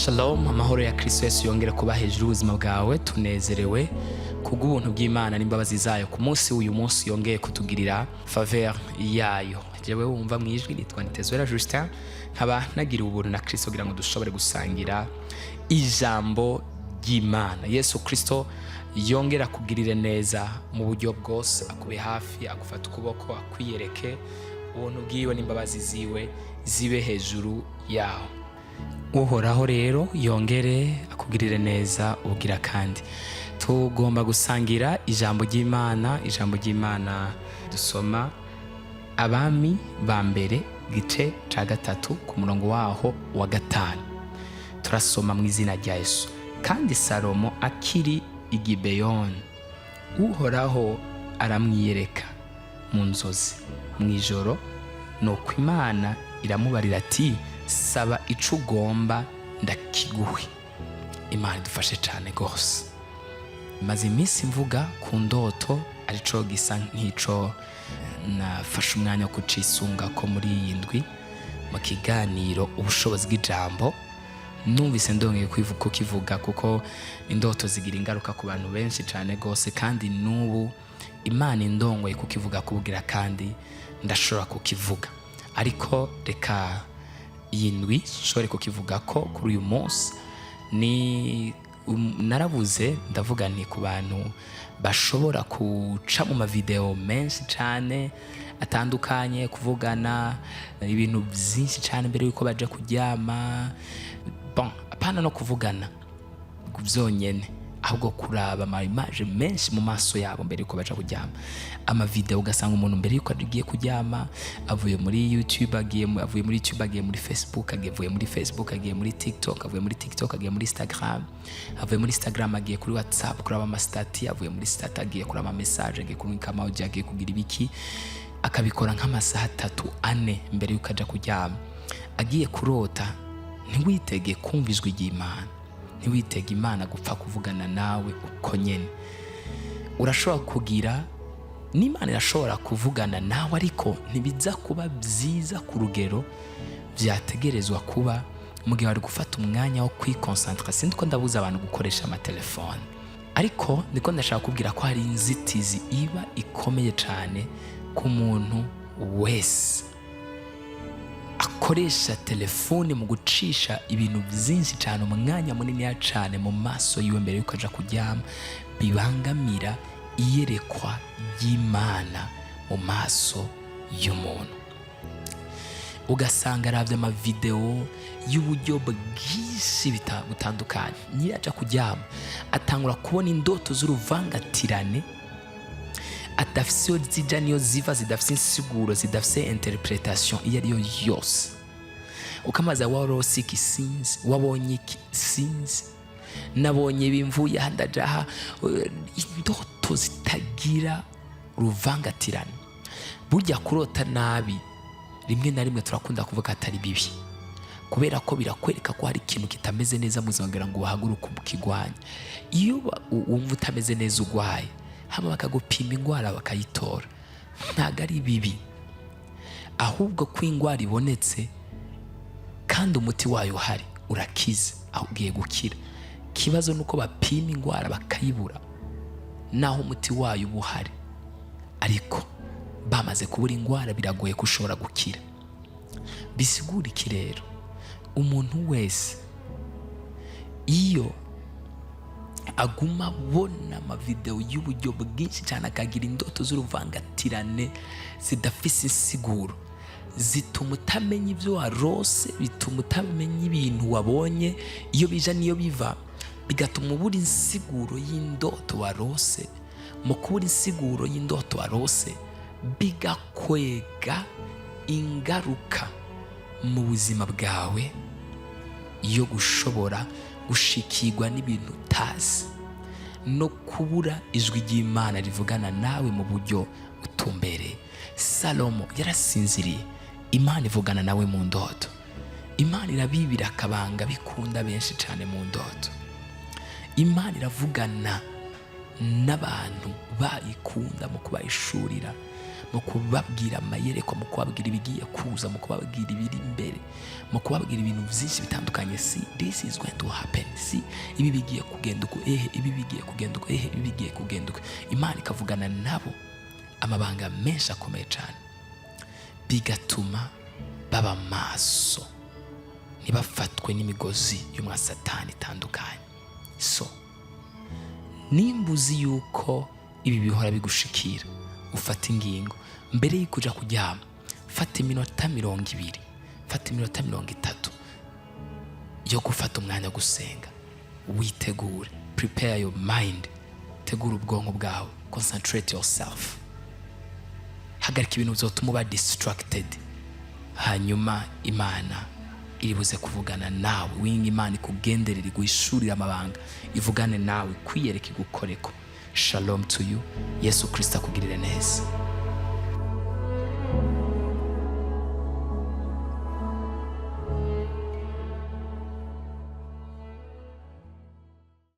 Shalom, amahoro ya Kristo Yesu yongere kuba hejuru y'ubuzima bwawe. Tunezerewe kubw'ubuntu bw'Imana n'imbabazi zayo ku munsi w'uyu munsi yongeye kutugirira faveur yayo. Jewe wumva mu ijwi nitwa Nitezwera Justin, nkaba nagiriwe ubuntu na Kristo kugira ngo dushobore gusangira ijambo ry'Imana. Yesu Kristo yongera akugirire neza mu buryo bwose, akube hafi, agufata ukuboko, akwiyereke. Ubuntu bwiwe n'imbabazi ziwe zibe hejuru yawe. Uhoraho rero yongere akugirire neza ubugira kandi. Tugomba gusangira ijambo ry'Imana. Ijambo ry'Imana dusoma Abami ba Mbere, gice ca gatatu, ku murongo waho wa gatanu. Turasoma mu izina rya Yesu. Kandi Salomo akiri i Gibeyoni, Uhoraho aramwiyereka mu nzozi mu ijoro. Nuko Imana iramubarira ati: "Saba ico ugomba ndakiguhe." Imana idufashe cyane rwose. Maze iminsi mvuga ku ndoto, arico gisa nk'ico nafashe umwanya wo kucisunga ko muri iyi ndwi mu kiganiro Ubushobozi bw'Ijambo. Numvise ndongeye kukivuga kuko indoto zigira ingaruka ku bantu benshi cyane rwose, kandi n'ubu Imana indongoye kukivuga kubwira, kandi ndashobora kukivuga. Ariko reka iyi ndwi nshobore kukivuga ko kuri uyu munsi ni narabuze. Ndavuga nti ku bantu bashobora guca mu mavideo menshi cyane atandukanye, kuvugana ibintu byinshi cyane mbere yuko baja kuryama. Bon, apana no kuvugana byonyene, ahubwo kuraba ama image menshi mu maso yabo mbere yuko baja kuryama, amavideo. Ugasanga umuntu mbere yuko agiye kuryama avuye muri YouTube agiye avuye muri YouTube agiye muri Facebook, avuye muri Facebook agiye muri TikTok, avuye muri TikTok agiye muri Instagram, avuye muri Instagram agiye kuri WhatsApp kuraba ama status, avuye muri status agiye kuraba ama message, agiye kurungika ama audio, agiye kugira ibiki, akabikora nk'amasaha 3, 4 mbere yuko aja kuryama. Agiye kurota, ntiwitege kumva ijwi ry'Imana, ntiwitege Imana gupfa kuvugana nawe uko nyene. Urashobora kugira n'Imana irashobora kuvugana nawe, ariko ntibiza kuba byiza ku rugero byategerezwa kuba mu gihe wari gufata umwanya wo kwikonsantara. Sinzi ko ndabuza abantu gukoresha amatelefone, ariko niko ndashaka kubwira ko hari inzitizi iba ikomeye cyane ku muntu wese akoresha telefone mu gucisha ibintu byinshi cyane, umwanya munini cyane mu maso yiwe mbere yuko aja kuryama, bibangamira iyerekwa ry'Imana mu maso y'umuntu. Ugasanga arabye amavideo y'uburyo bwinshi butandukanye, niyo aja kuryama atangura kubona indoto z'uruvangatirane adafise iyo zija niyo ziva, zidafise insiguro, zidafise interpretation iyo ariyo yose. Ukamaza: "Warose iki?" "Sinzi." "Wabonye iki?" "Sinzi, nabonye ibi mvuye aha ndaja aha." Indoto zitagira uruvangatirane. Burya kurota nabi rimwe na rimwe turakunda kuvuga atari bibi, kubera ko birakwereka ko hari ikintu kitameze neza mu buzima, kugira ngo uhaguruke ukigwanye. Iyo wumva utameze neza, urwaye, hama bakagupima indwara bakayitora, ntabwo ari bibi. Ahubwo ko indwara ibonetse kandi umuti wayo uhari, urakize, aho ugiye gukira. Ikibazo ni uko bapima indwara bakayibura naho umuti wayo uba uhari. Ariko bamaze kubura indwara, biragoye ko ushobora gukira. Bisigura iki rero? Umuntu wese iyo aguma abona amavideo y'uburyo bwinshi cyane, akagira indoto z'uruvangatirane zidafise insiguro, zituma utamenya ibyo warose, bituma utamenya ibintu wabonye iyo bija n'iyo biva, bigatuma ubura insiguro y'indoto warose. Mu kubura insiguro y'indoto warose, bigakwega ingaruka mu buzima bwawe yo gushobora gushikirwa n'ibintu utazi no kubura ijwi ry'Imana rivugana nawe mu buryo butumbereye. Salomo yarasinziriye, Imana ivugana nawe mu ndoto. Imana irabibira akabanga bikunda benshi cyane mu ndoto. Imana iravugana n'abantu bayikunda mu kubayishurira, mu Mu kubabwira amayerekwa, mu kubabwira ibigiye kuza, mu kubabwira ibiri imbere, mu kubabwira ibintu byinshi bitandukanye. See, this is going to happen. See, ibi bigiye kugenda uko, ehe, ibi bigiye kugenda uko, ehe, ibi bigiye kugenda uko. Imana ikavugana nabo amabanga menshi akomeye cyane, bigatuma baba maso, ntibafatwe n'imigozi y'umwasatani itandukanye. So nimba uzi yuko ibi bihora bigushikira, ufata ingingo mbere y'uko uja kuryama. Fata iminota 20, fata iminota 30 yo gufata umwanya wo gusenga. Witegure, prepare your mind, tegura ubwonko bwawe, concentrate yourself, hagarika ibintu byotuma uba distracted. Hanyuma Imana iri buze kuvugana nawe. Winga Imana ikugenderere, iguhishurire amabanga, ivugane nawe, kwiyereka, igukoreko. Shalom to you. Yesu Kirisito akugirire neza.